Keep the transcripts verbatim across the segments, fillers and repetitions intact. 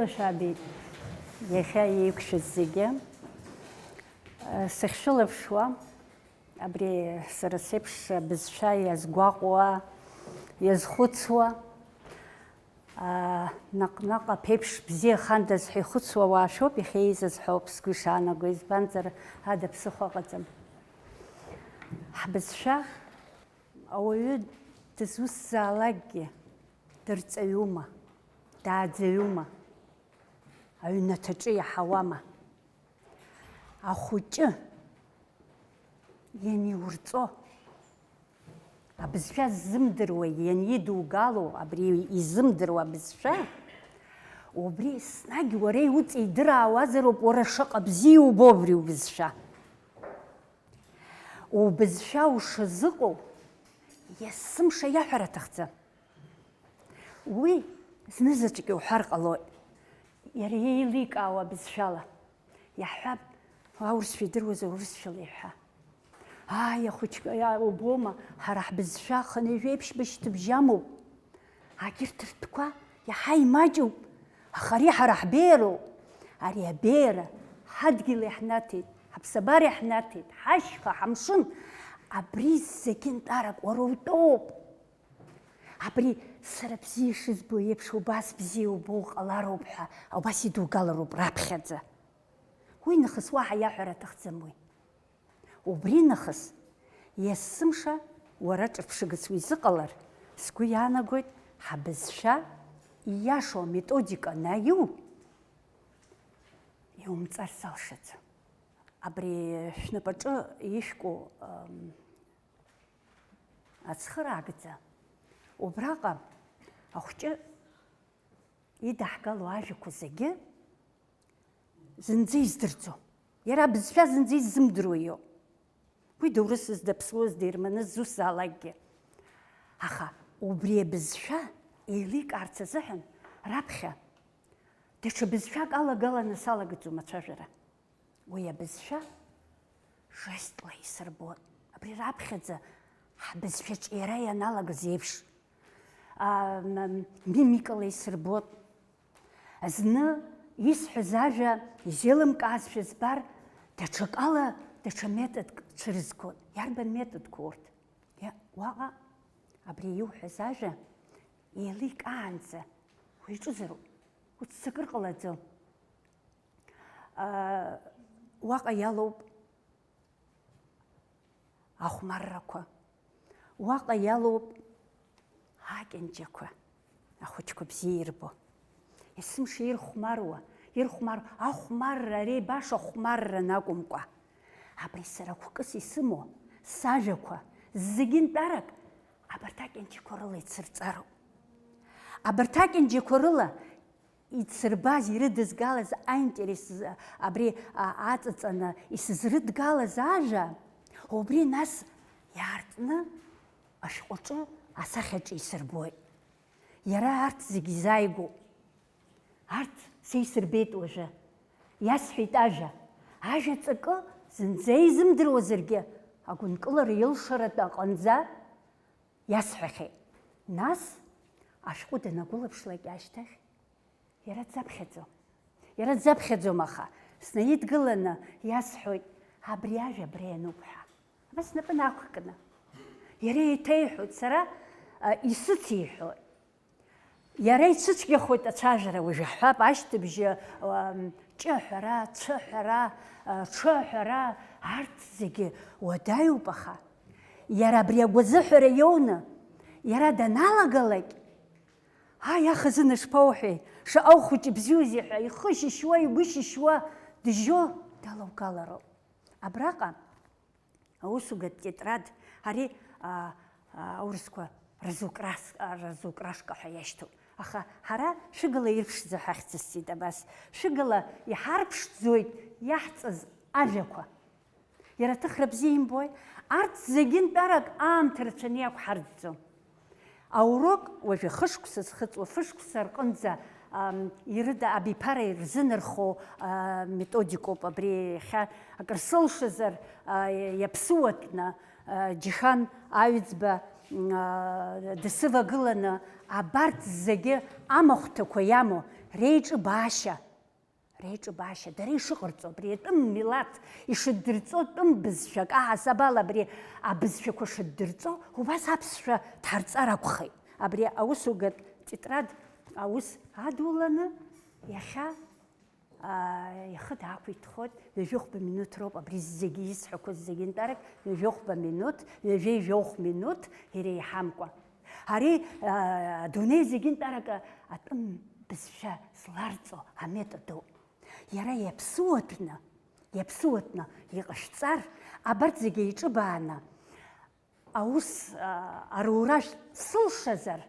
Шәабеит, иахьа еиқәшәаз зегьы. Сахьшәылаԥшуа, абри сара сеиԥш абызшәа иазгәаҟуа, иазхәыцуа, наҟ-наҟ аԥеиԥш бзиахандаз ҳәа ихәыцуа уаа шәоуп иахьа еизаз ҳәа ауп сгәы ишаанаго, избанзар, ада ԥсыхәа ыҟаӡам. Ҳбызшәа ауаҩы дызусзаалакгьы дырҵаҩума, дааӡаҩума, аҩнаҭаҿы иаҳауама? Ахәыҷы ианиурҵо, абызшәа ззымдыруа ианидугало, абри изымдыруа абызшәа, убри еснагь уара иуҵидыраауазароуп, уара шаҟа бзиа иубо убри убызшәа. Убызшәа ушазыҟоу есымша иаҳәара аҭахӡам. Уи знызаҵәык иуҳәар ҟалоит, иара еиликаауа бызшәала. Иаҳҳәап, аурысшәа идыруазар урысшәала иҳәа. Ааи, ахәыҷқәа, иа-, убома, ҳара ҳбызшәа хынҩажәеиԥшьба шьҭыбжь амоуп. Агьырҭ ртәқәа иаҳа имаҷуп, аха ари ҳара ҳбеиароуп. Ари абеиара ҳадгьыл иаҳнаҭеит, ҳаԥсабара иаҳнаҭеит, ҳашьха, ҳамшын. Абри зегьынтәарак уара утәоуп. Абри сара бзиа ишызбо еиԥш убас бзиа убо уҟалароуп ҳәа, убас идугалароуп раԥхьаӡа. Уи нахыс уаҳа иаҳәара аҭахӡам уи. Убри нахыс, есымша уара ҿырԥшыгас уизыҟалар, сгәы иаанагоит, ҳабызшәа ииашоу аметодика анаиу, иумҵар залшаӡом. Абри шәнапаҿы ишәку, ам, ацхыраагӡа, убраҟа ахәҷы идаҳгало ажәақәа зегьы зынӡа издырӡом. Иара абызшәа зынӡа иззымдыруа иоуп. Уи даурысыз, даԥсуаз, деерманыз, зусзаалакгьы. Аха убри абызшәа еиликаарц азыҳәан раԥхьа даҽа бызшәак алагаланы салагаӡом ацәажәара. Уи абызшәа жестла исырбот. Абри раԥхьаӡа ҳбызшәаҿ иара ианалагаз еиԥш, а, м-, мимикала исырбот. Зны исҳәаз ажәа изеилымкаазшәа збар, даҽакала, даҽа методк цәырызгон. Иарбан методқәоу урҭ? Иа-, уаҟа абри иуҳәаз ажәа еиликаанӡа уиҿызароуп. Уццакыр ҟалаӡом. А, уаҟа иалоуп ахәмаррақәа. Уаҟа иалоуп акьанџьақәа, ахәыҷқәа бзиа ирбо. Есымша ирхәмаруа, ирхәмар-, ахәмарра ари баша хәмарран акәымкәа. Абри сара хәкыс исымоу сажәақәа зегьынтәарак абарҭ акьанџьақәа рыла ицырҵароуп. Абарҭ акьанџьақәа рыла ицырбаз, ирыдызгалаз аинтерес, абри, а, аҵаҵаны исызрыдгалаз ажәа, убри нас иаартны ашәҟәаҿы, асахьаҿы исырбоит. Иара арҭ зегь изааигәоуп. Арҭ са исырбеит уажәы. Иасҳәеит ажәа. Ажәа ҵакы зынӡа изымдыруазаргьы, агәынкылара илшаратәы аҟынӡа иасҳәахьеит. Нас, ашәҟәы данагәылаԥшлак ашьҭахь, иара дзаԥхьаӡом. Иара дзаԥхьаӡом, аха снаидгыланы иасҳәоит, абри ажәа абра иануп ҳәа. Абас снапы нақәкны. Иара еиҭеиҳәоит, сара, а, исыциҳәоит. Иара ицәыцәгьахоит ацәажәара, уажә ҳҳәап, ашьҭыбжьы, ам, ҷыҳәара, цәыҳәара, а, ҽыҳәара, арҭ зегьы уадаҩуп, аха иара абри агәазыҳәара иоуны, иара даналагалак, ааи, ахазына шԥауҳәеи, шаҟа ухәыҷы бзиоузеи ҳәа ихы шьышьуа, игәы шьышьуа дыжьо далаугалароуп. Абраҟа аусугатә тетрад, ари, а, а, аурысқәа разукрас-, а, разукрашка ҳәа иашьҭоуп. Аха ҳара шәыгала ирԥшӡа ҳахьӡысҵеит абас. Шәыгала иҳарԥшӡоит иаҳҵаз ажәақәа. Иара аҭыхра бзиа имбои? Арҭ зегьынтәарак аамҭа рацәаны иақәҳарӡӡом. Аурок уажәы хышықәса зхыҵуа, фышықәса рҟынӡа, ам, ирыда абиԥара ирзынархо, а, методикоуп абри. Иахьа акыр сылшазар, а, иаԥсуатәны, а, Џьихан Аҩӡба, м, а, дсывагыланы абарҭ зегьы амахәҭақәа иамоу, реиҿыбаашьа, реиҿыбаашьа, дара ишыҟарҵо, абри атәым милаҭ ишыддырҵо, тәым бызшәак, аҳасабала абри абызшәақәа шыддырҵо, убас аԥсшәа дҳарҵар акәхеит. Абри аусугатә тетрадь аус адуланы иахьа, аа, ихы даақәиҭхоит, ҩажәихәба минуҭ роуп абри зегьы исҳәақәоз зегьы нтәарак, ҩажәихәба минуҭ, ҩажәеи жәохә минуҭ иреиҳамкәа. Ари, аа, адунеи зегьы нтәарак атәым бызшәа зларҵо аметодоуп. Иара иаԥсуатәны, иаԥсуатәны иҟашәҵар, абарҭ зегьы еиҿыбааны, аус, а, арура сылшазар,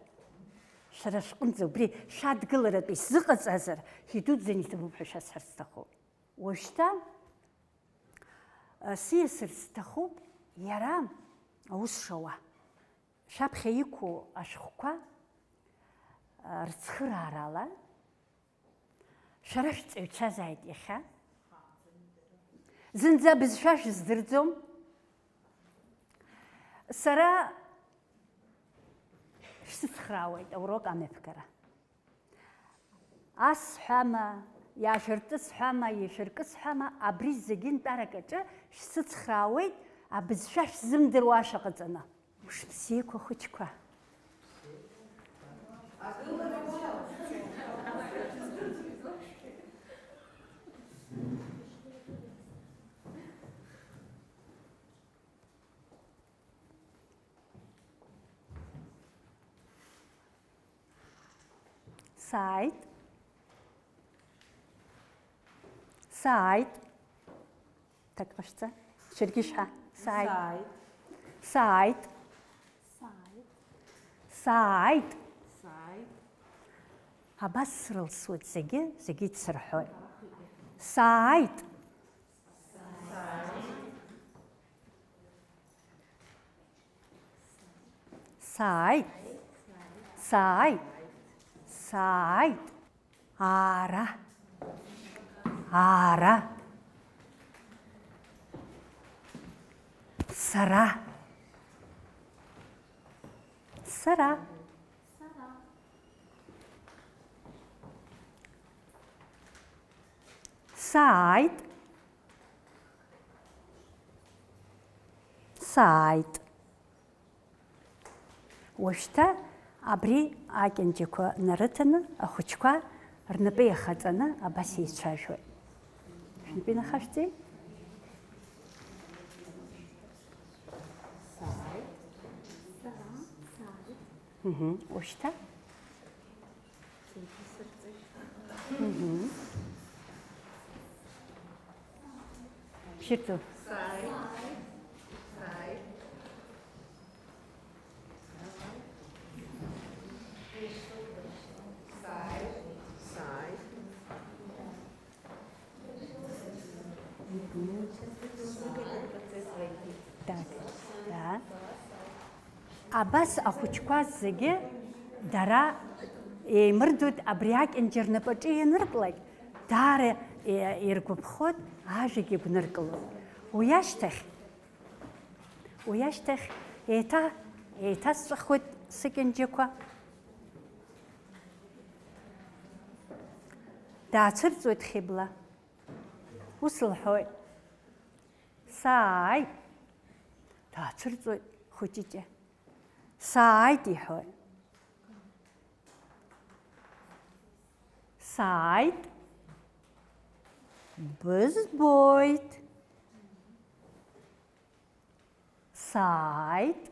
шәара шәҟынӡа убри шәадгыларатәы исзыҟаҵазар, ҳидуӡӡаны иҭабуп ҳәа шәасҳәарц сҭахуп. Уажәшьҭа, а, сиасырц сҭахуп иара аус шауа. Шәаԥхьа иқәу ашәҟәқәа, а, рыцхыраарала, шәара шәҵаҩцәазааит иахьа. Зынӡа бызшәа шәыздырӡом. Сара шәсыцхраауеит аурок амҩаԥгара. Ас ҳәама, иаашәыртыс ҳәама, ишәыркыс ҳәама, абри зегьы нтәарак аҿы шәсыцхраауеит, абызшәа шәзымдыруа ашәа ҟаҵаны. Мшыбзиақәа хәыҷқәа. Сааит. Сааит. Так, ҟашәҵа. Шәаргьы шәҳәа. Сааит. Сааит. Сааит. Сааит. Сааит. Сааит. Абас срылсуеит зегьы, зегьы ицсырҳәоит. Сааит. Сааит. Сааит. Сааит. Сааит. Аара. Аара. Сара. Сара. Сааит. Сааит. Уажәшьҭа абри акьанџьақәа нарыҭаны, ахәыҷқәа рнапы иахаҵаны абас еицәажәоит. Шәнапы инахашәҵеи? Мгм. Уажәшьҭа? Мгм. Шьырҵу. Так, да. Абас ахәыҷқәа зегьы дара еимырдоит, абри акьанџьа рнапаҿы ианырклак, даара, е, иргәаԥхоит, ажәагь игәнырклоит. Уи ашьҭахь, уи ашьҭахь еиҭа, еиҭасҵәахуеит сыкьанџьақәа. Даацәырҵуеит Хьыбла. Ус лҳәоит. Сааит. Даацәырҵуеит Хәыҷыҷа. Сааит, иҳәоит. Сааит. Бызбоит. Сааит.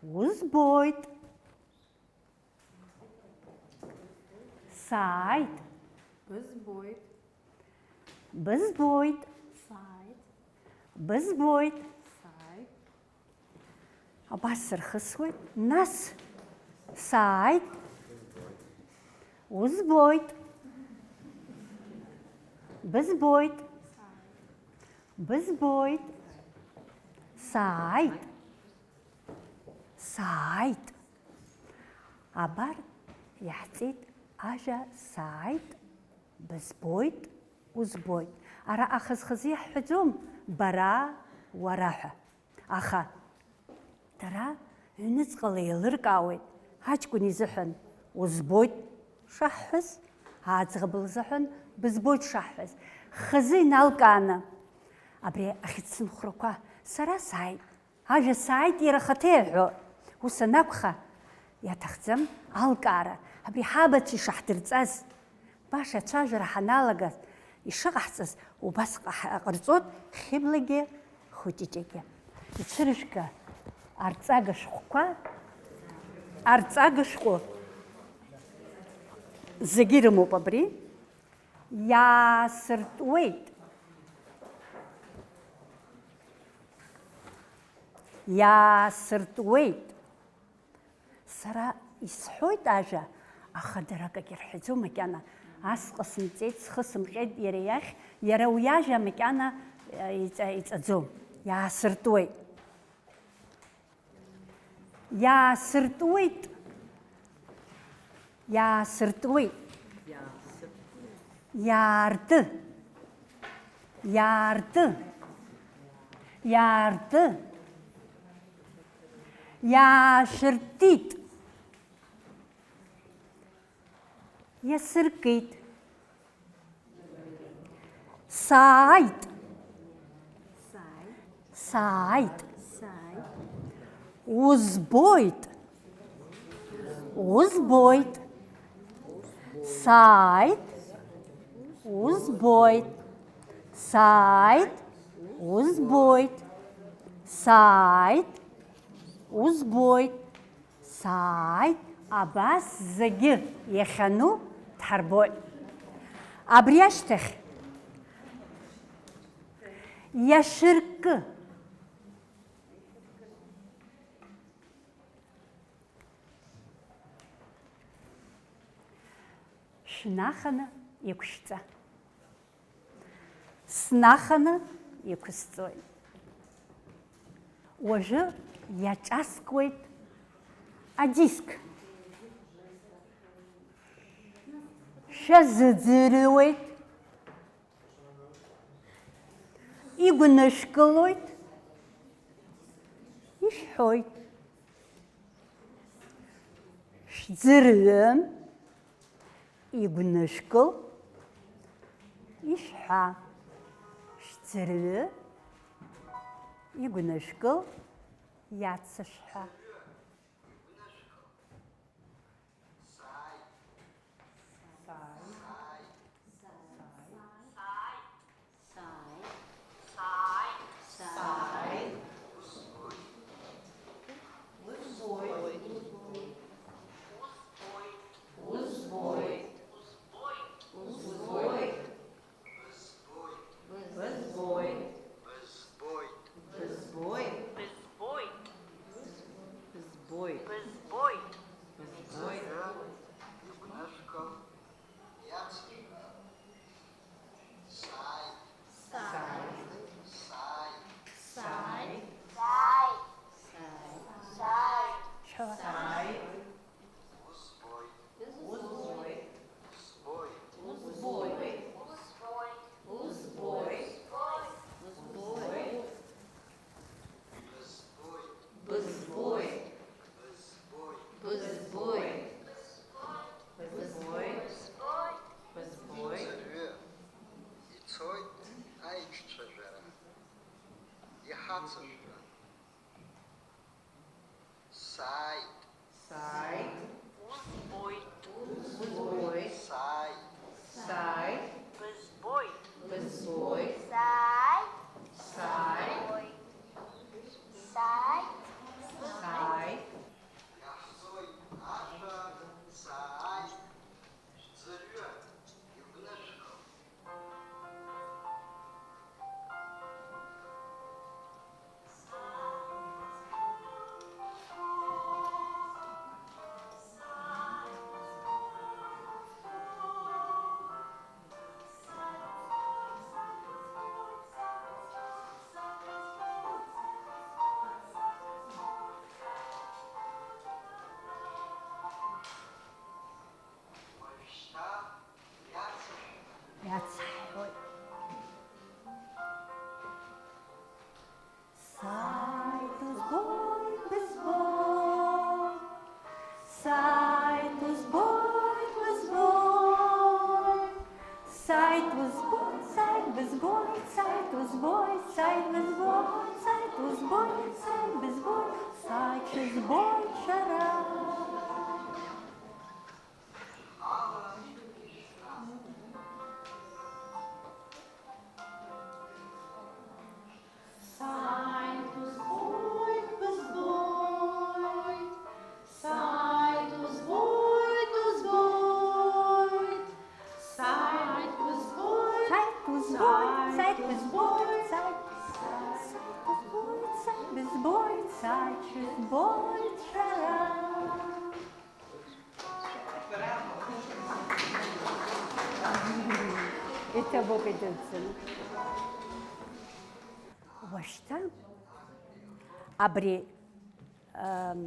Узбоит. Сааит. Бызбоит. Бызбоит. Сааит. Бызбоит. Сааит. Абас сырхысуеит. Нас сааит. Узбоит. Бызбоит. Бызбоит. Сааит. Сааит. Абар, иаҳҵеит ажәа сааит, бызбоит, узбоит. Араҟа хаз-хазы иаҳҳәаӡом, бара, уара ҳәа. Аха дара ҩныҵҟала еилыркаауеит, аҷкәын изыҳәан, узбоит, Шаҳҳәаз, аӡӷаб лзыҳәан бызбоит шаҳҳәаз. Хазы иналкааны, абри ахьыӡсымхәрақәа, сара сааит. Ажәа сааит иара ахаҭа иаҳәо. Ус анакәха, иаҭахӡам алкаара, абри ҳабацәа ишаҳдырҵаз. Баша ацәажәара ҳаналагаз, ишыҟаҳҵаз убас ҟаҳ-, ҟарҵоит Хьыблагьы Хәыҷыҷагьы. Ицәыржәга арҵага шәҟәқәа, арҵага шәҟәы. Зегьы ирымоуп абри. Иаасыртуеит. Иаасыртуеит. Сара исҳәоит ажәа, аха дара акагьы рҳәаӡом макьана. Ас ҟасымҵеит, схы сымҟьеит иара иахь, иара уи ажәа макьана, э, иҵа-, иҵаӡом. Иаасыртуеит. Иаасыртуеит. Иаасыртуеит. Иаарты. Иаарты. Иаарты. Иаашәыртит. Иасыркит. Сааит. Сааит. Узбоит. Узбоит. Сааит. Узбоит. Сааит. Узбоит. Сааит. Узбоит. Сааит, абас зегьы иахьану дҳарбоит. Абри ашьҭахь иашыркы. Шәнаханы иқәшәҵа. Снаханы иқәысҵоит. Уажәы иаҿаскуеит адиск. Шәазыӡырҩуеит. Игәнышәкылоит. Ишәҳәоит. Шәӡырҩы. Игәнышәкыл, ишәҳәа. Шәӡырҩы, игәнышәкыл, иацышәҳәа. Сааит. Сааит. Сааит. Узбоит. Узбоит. Узбоит. Бызбоит. Бызбоит. Сачызбоит сара. Иҭабуп идуӡӡаны. Уашьҭа абри, ам,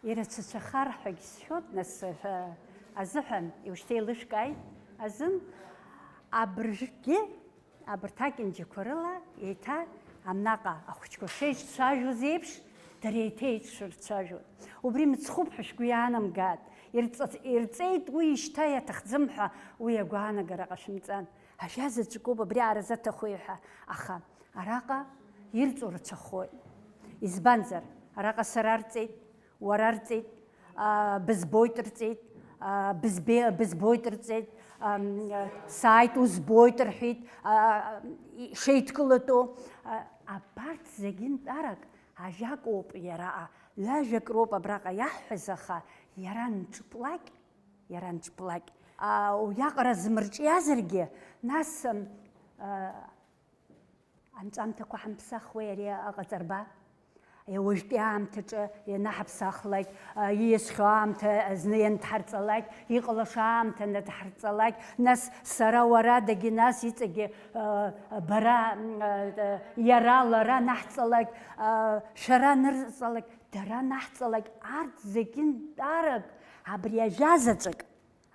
ирацәацәахар ҳәагьы сшәоит, нас, ҳәа азыҳәан, иушьҭа еилышәкааит азын, абыржәгьы, абырҭ акьанџьақәа рыла еиҭа амнаҟа ахәыҷқәа шеицәажәоз еиԥш, дара еиҭа еицәырцәажәон. Убри мыцхәуп ҳәа шәгәы иаанамгааит. Ирҵ-, ирҵеит уи ишьҭа иаҭахӡам ҳәа уи агәаанагара ҟашәымҵан. Ажәа заҵәыкоуп абри ааразы аҭахуи ҳәа, аха араҟа ирҵо рацәахоит. Избанзар, араҟа сара арҵеит, уара арҵеит, а, бызбоит рҵеит, а, бызбе-, бызбоит рҵеит, ам, а, сааит, узбоит рҳәеит, а, и-, шеидкылатәу, а, абарҭ зегьы нтәарак ажәак оуп иара, а, ҩажәак роуп абраҟа иаҳҳәаз, аха иара нҿыплак, иара нҿыплак, а, уиаҟара змырҿиазаргьы, нас, ам, а, Анҵәамҭақәа ҳамԥсахуеи ари аҟаҵарба? Уажәтәи аамҭаҿы ианаҳаԥсахлак, ииасхьоу аамҭа зны ианҭҳарҵалак, иҟалаша аамҭа анадҳарҵалак, нас сара уарадагьы, нас иҵегьы, бара, иара лара анаҳҵалак, шәара анырҵалак, дара анаҳҵалак, арҭ зегьы нтәарак абри ажәа заҵәык,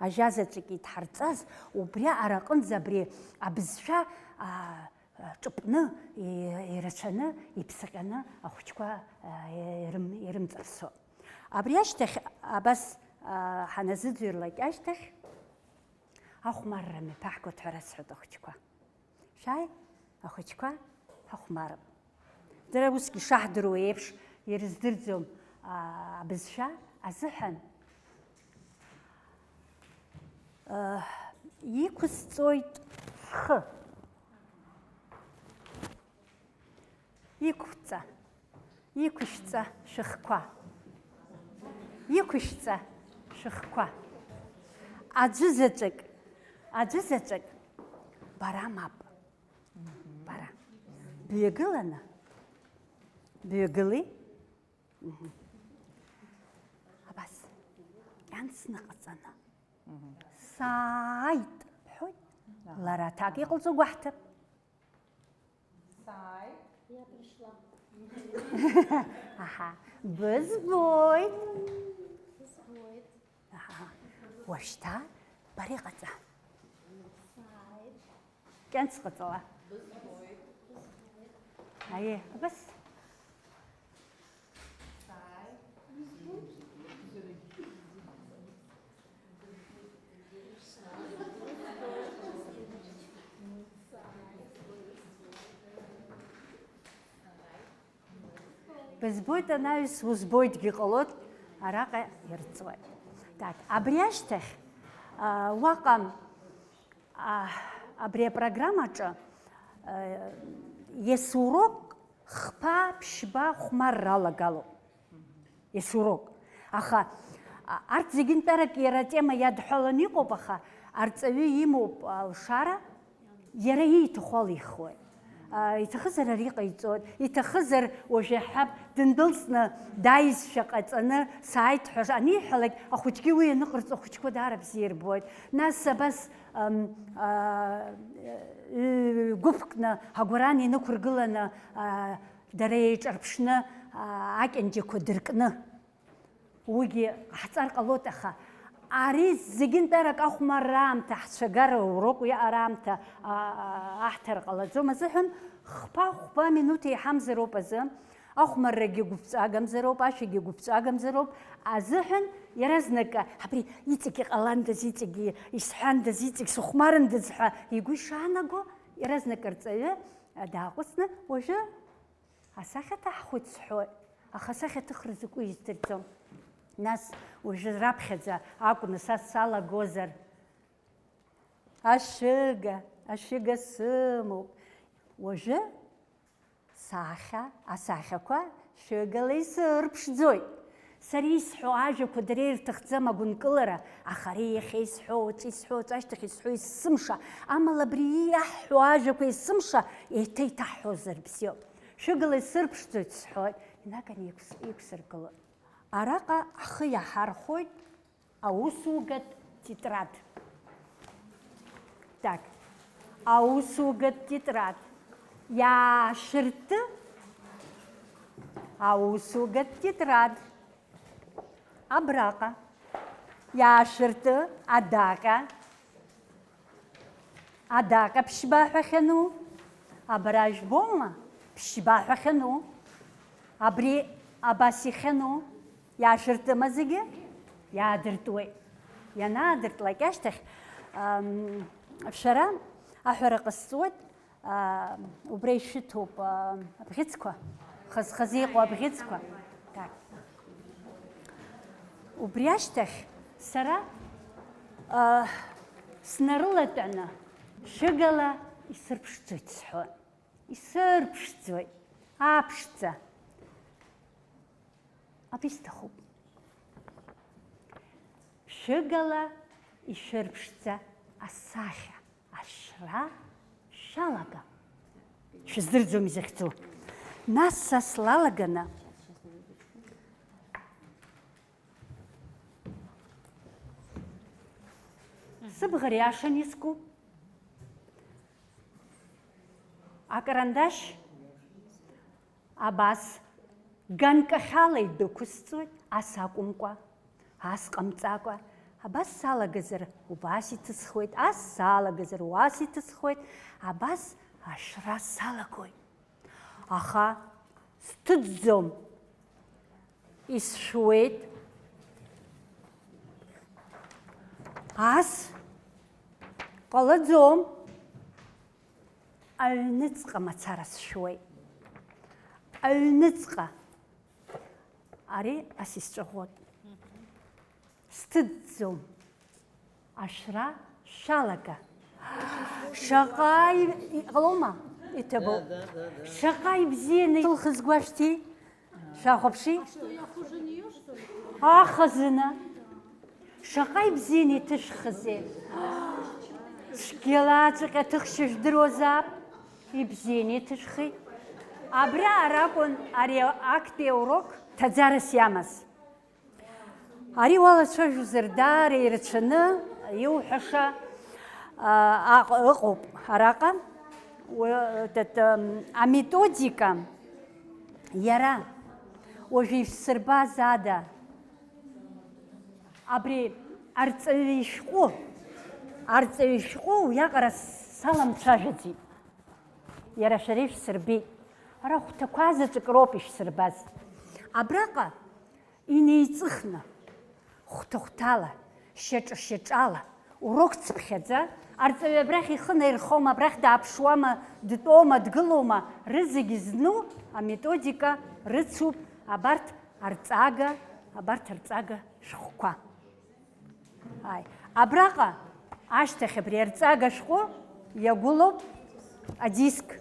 ажәа заҵәык идҳарҵаз, убри араҟынӡа абри абызшәа, ҿыпны, ирацәаны, иԥсаҟьаны ахәыҷқәа ирымҵарсо. Абри ашьҭахь, абас ҳаназыӡырҩлак ашьҭахь, ахәмарра мҩаԥаҳгоит ҳәа расҳәоит ахәыҷқәа. Шәааи, ахәыҷқәа, ҳахәмарып. Дара усгьы ишаҳдыруа еиԥш ирыздырӡом абызшәа азыҳәан. Иқәысҵоит схы. Иқәҵа, иқәышәҵа шәыхқәа. Иқәышәҵа шәыхқәа. Аӡәы заҵәык, аӡәы заҵәык. Бара мап. Бара. Бҩагыланы. Бҩагыли. Абас, кьанс ныҟаҵаны. Сааит, бҳәоит. Лара аҭак иҟалҵо гәаҳҭап. Сааит. Я пришла. Аҳа, бызбоит. Бызбоит. Аҳа, уажәшьҭа бара иҟаҵа. Сааит. Кьанс ҟаҵала. Аиеи, абас. Бызбоит анаҩс, узбоитгьы ҟалоит, араҟа ирҵуеит. Так, абри ашьҭахь, а, уаҟа, а, абри апрограммаҿы, а, есурок хԥа, ԥшьба хәмарра алагалоуп. Есурок. Аха, а, арҭ зегьы нтәарак иара атема иадҳәаланы иҟоуп, аха арҵаҩы имоуп алшара, иара ииҭаху алихуеит. А, иҭахызар ари ҟаиҵоит, иҭахызар уажә иаҳҳәап, дындәылҵны дааизшәа ҟаҵаны сааит ҳәа аниҳәалак, ахәыҷгьы уи аныҟарҵо ахәыҷқәа даара бзиа ирбоит. Нас абас, ам, а, ҩ-гәыԥкны агәаран инықәыргыланы, а, дара еиҿарԥшны, а, акьанџьақәа дыркны. Уигьы ҟаҳҵар ҟалоит, аха ари зегьынтәарак ахәмарра аамҭа, ҳцәагара урок уиаҟара аамҭа, а, а, аҳҭар ҟалаӡом азыҳәан, хԥа, хәба минуҭ еиҳамзароуп азы, ахәмаррагьы гәыԥҵәагамзароуп, ашәагьы гәыԥҵәагамзароуп азыҳәан, иаразнакы, абри иҵегь иҟаландаз, иҵегь исҳәандаз, иҵегь сыхәмарындаз ҳәа игәы ишаанаго, иаразнак арҵаҩы дааҟәыҵны, уажәы асахьа ҭаҳхуеит сҳәоит, аха асахьаҭыхра закәу издырӡом. Нас уажәы раԥхьаӡа акәны са салагозар, ашәыга, ашәыга сымоуп. Уажәы сахьа, асахьақәа шәыгала исырԥшӡоит. Сара исҳәо ажәақәа дара ирҭахӡам агәынкылара, аха ари иахьа исҳәо, уаҵәы исҳәо, уаҵәы ашьҭахь исҳәо есымша, амала абри иаҳҳәо ажәақәа есымша еиҭа иҭаҳҳәозар бзиоуп. Шәыгала исырԥшӡоит сҳәоит, инаганы иқәс-, иқәсыргылоит. Араҟа ҳхы иаҳархәоит аусугатә тетрад. Так, аусугатә тетрад. Иаашәырты аусугатә тетрад. Абраҟа. Иаашәырты адаҟьа. Адаҟьа ԥшьба ҳәа ахьану. Абра жәбома? Ԥшьба ҳәа ахьану. Абри абас ихьану. Иаашәыртыма зегьы? Иаадыртуеит. Ианаадыртлак ашьҭахь, ам, шәара аҳәара ҟасҵоит. Аа, убра ишәыҭоуп, аа, абӷьыцқәа, хаз-хазы иҟоу абӷьыцқәа. Так. Убри ашьҭахь сара, аа, снарылатәаны, шәыгала исырԥшӡоит сҳәон. Исырԥшӡоит, аԥшӡа. Абри сҭахуп. Шәыгала ишәырԥшӡа асахьа. Ашра шәалага. Шәыздырӡом изахьӡу. Нас са слалаганы, сыбӷа риашан иску. Акарандашь абас ганкахьала идәықәысҵоит, ас акәымкәа, ас ҟамҵакәа, абас салагазар убас иҭысхуеит, ас салагазар уас иҭысхуеит, абас ашра салагоит. Аха сҭыҵӡом, исшәуеит. Ас ҟалаӡом. Аҩныҵҟа мацара сшәуеит. Аҩныҵҟа. Ари ас исҿаӷәӷәоит. Сҭыҵӡом. Ашәра шәалага. Шаҟа и-, иҟалома? Иҭабуп. Да, да, да, да. Шаҟа ибзианы илхыз гәашәҭи? Шәахәаԥши. А что, я хуже неё, что ли? Ахазына. Шаҟа ибзианы иҭышәхызеи! Цәгьалаҵәҟьа ҭыхшьа жәдыруазаап. Ибзианы иҭышәхит. Абри аракәын ари актәи аурок ҭаӡарас иамаз. Ари уалацәажәозар даара ирацәаны иуҳәаша, а, аҟ-, ыҟоуп араҟа. Уа-, тат-, ам, аметодика иара уажәы ишәсырбаз ада, абри арҵаҩы ишәҟәы, арҵаҩы ишәҟәы уиаҟара саламцәажәаӡеит. Иара шәара ишәсырбеит. Ара хәҭақәа заҵәык роуп ишәсырбаз. Абраҟа инеиҵыхны, хәҭа-хәҭала, шьаҿа-шьаҿала, урок цыԥхьаӡа, арҵаҩы абрахь ихы наирхома, абрахь дааԥшуама, дтәоума, дгылоума, рызегьы зну аметодика рыцуп абарҭ арҵага, абарҭ арҵага шәҟәқәа. Ааи. Абраҟа ашьҭахь абри арҵага шәҟәы иагәылоуп адиск.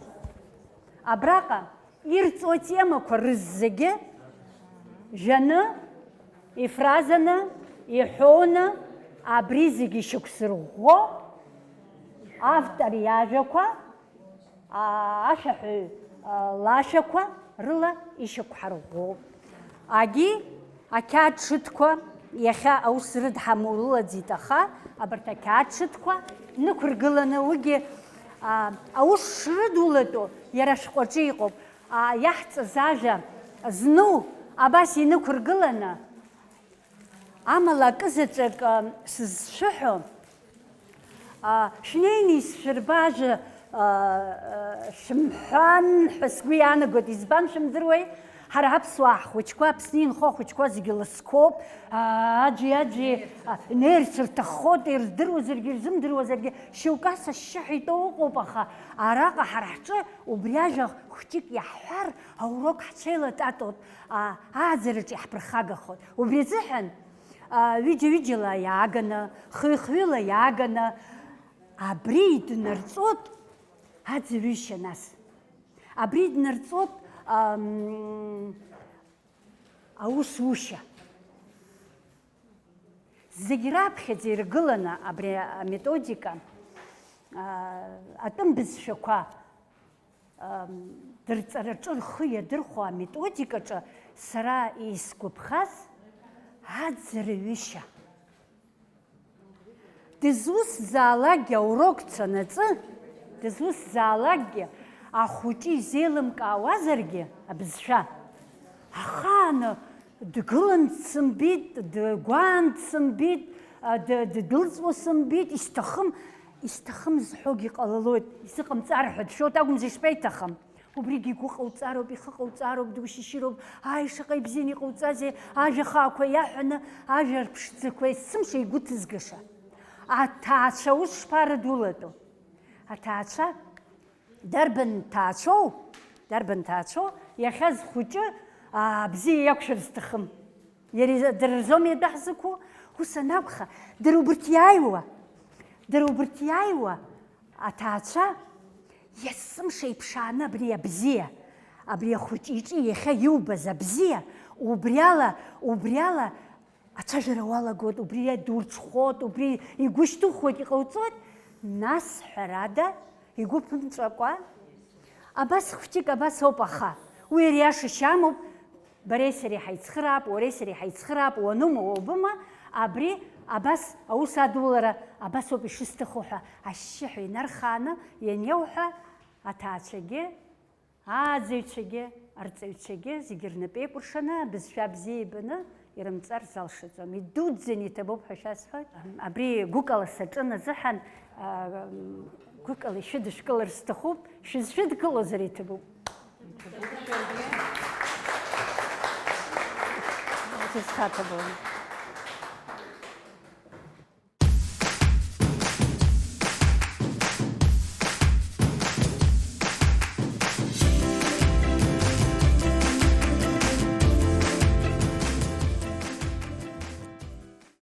Абраҟа ирҵо атемақәа рызегьы жәаны, ифразаны, иҳәоны, абри зегьы ишьақәсырӷәӷәо автор иажәақәа, аа, ашәаҳәаҩ, аа, лашәақәа рыла ишьақәҳарӷәӷәоуп. Агьи ақьаад ҽыҭқәа, иахьа аус рыдҳаму рылаӡит, аха абарҭ ақьаад ҽыҭқәа нықәыргыланы, уигьы, аа, аус шрыдулатәу иара ашәҟәаҿы иҟоуп. Аа, иаҳҵаз ажәа зну абас инықәыргыланы, амала акызаҵәык, аа, сызшәыҳәо, аа, шәнеины исшәырба ажәа, аа, шәымҳәан ҳәа сгәы иаанагоит, избан шәымдыруеи? Ҳара ҳаԥсуаа ҳхәыҷқәа, Аԥсны инхо ахәыҷқәа зегьы ласқәоуп, аа, аӡәи-аӡәи, аа, инеирц рҭаххоит, ирдыруазаргьы, ирзымдыруазаргьы, шьоукы ас ашьшьыҳәа итәоу ыҟоуп, аха араҟа ҳара ҳҿы убри ажәа хәҷык иаҳҳәар, аурок ҳҽеилататоуп, аа, ааӡараҿы иаҳԥырхагахоит. Убри азыҳәан, аа, ҩыџьа-ҩыџьала иааганы, хҩы-хҩыла иааганы, абри иднарҵоит аӡырҩышьа нас. Абри иднарҵоит, ам, аусушьа. Зегь раԥхьаӡа иргыланы абри аметодика, аа, атәым бызшәақәа дырҵараҿы рхы иадырхәо аметодикаҿы сара исгәаԥхаз аӡырҩышьа. Дызусзаалакгьы аурок цанаҵы, дызусзаалакгьы ахәыҷы изеилымкаауазаргьы абызшәа, ахааны дгылан дсымбеит, дгәаан дсымбеит, а, д-, ддәылҵуа сымбеит, исҭахым, исҭахым зҳәогьы ҟалалоит, исыҟамҵар ҳәа дшәоит акәымзар, ишԥеиҭахым? Убригьы игәы ҟауҵароуп, ихы ҟауҵароуп, душьышьыроуп, ааи, шаҟа ибзианы иҟауҵазеи, ажәа хаақәа иаҳәаны, ажәа рԥшӡақәа есымша игәы ҭызгаша. Аҭаацәа ус шԥарыдулатәу? Аҭаацәа, дарбан ҭаацәоу, дарбан ҭаацәоу, иахьа зхәыҷы, аа, бзиа иақәшәар зҭахым? Иара изы, дара рзоуми адәы ҳзықәу? Ус анакәха, дара убырҭ иааиуа, дара убырҭ иааиуа аҭаацәа, есымша иԥшааны абри абзиа, абри ахәыҷы иҿы иахьа иубаз абзиа, убриала, убриала ацәажәара уалагоит, убри дурҽхәоит, убри игәышьҭыхуеит, иҟауҵоит, нас, ҳәарада, игәы ԥымҵәакәа, абас хәҷык абас ауп, аха уи ариашашьа амоуп, бареи сареи ҳаицхыраап, уареи сареи ҳаицхыраап, уанума, уабыма, абри абас аус адулара абас ауп ишысҭаху ҳәа ашьшьыҳәа инархааны ианиауҳәа, аҭаацәагьы, ааӡаҩцәагьы, арҵаҩцәагьы зегьы рнапы еикәыршаны, абызшәа бзиа ибаны ирымҵар залшаӡом. Идуӡӡаны иҭабуп ҳәа шәасҳәоит. Абри гәыкала саҿын азыҳәан, а, гәыкала ишәыдышәкылар сҭахуп, шәызшәыдкылозар иҭабуп. Исхаҭабон.